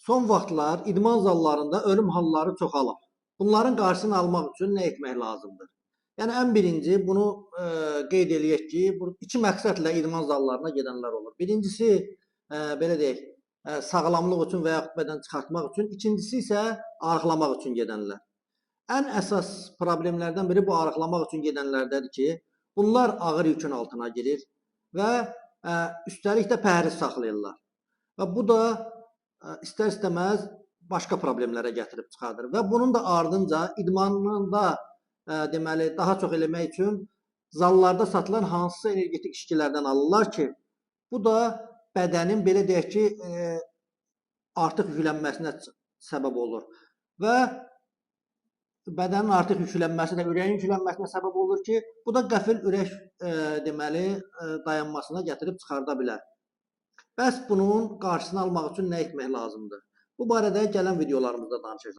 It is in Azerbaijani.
Son vaxtlar idman zallarında ölüm halları çoxalıb. Bunların qarşısını almaq üçün nə etmək lazımdır? Yəni ən birinci bunu qeyd eləyək ki, bu iki məqsədlə idman zallarına gedənlər olur. Birincisi, belə deyək, sağlamlıq üçün və yaxud bədən çıxartmaq üçün, ikincisi isə arıqlamaq üçün gedənlər. Ən əsas problemlərdən biri bu arıqlamaq üçün gedənlərdədir ki, bunlar ağır yükün altına girir və üstəlik də pəhriz saxlayırlar. Və bu da istər-istəməz başqa problemlərə gətirib çıxardır. Və bunun da ardınca idmanında deməli daha çox eləmək üçün zallarda satılan hansısa energetik içkilərdən alırlar ki, bu da bədənin belə deyək ki, artıq yüklənməsinə səbəb olur. Və bədənin artıq yüklənməsi də ürəyin yüklənməsinə səbəb olur ki, bu da qəfil ürək deməli dayanmasına gətirib çıxarda bilər. Bəs bunun qarşısını almaq üçün nə etmək lazımdır? Bu barədə gələn videolarımızda danışacağıq.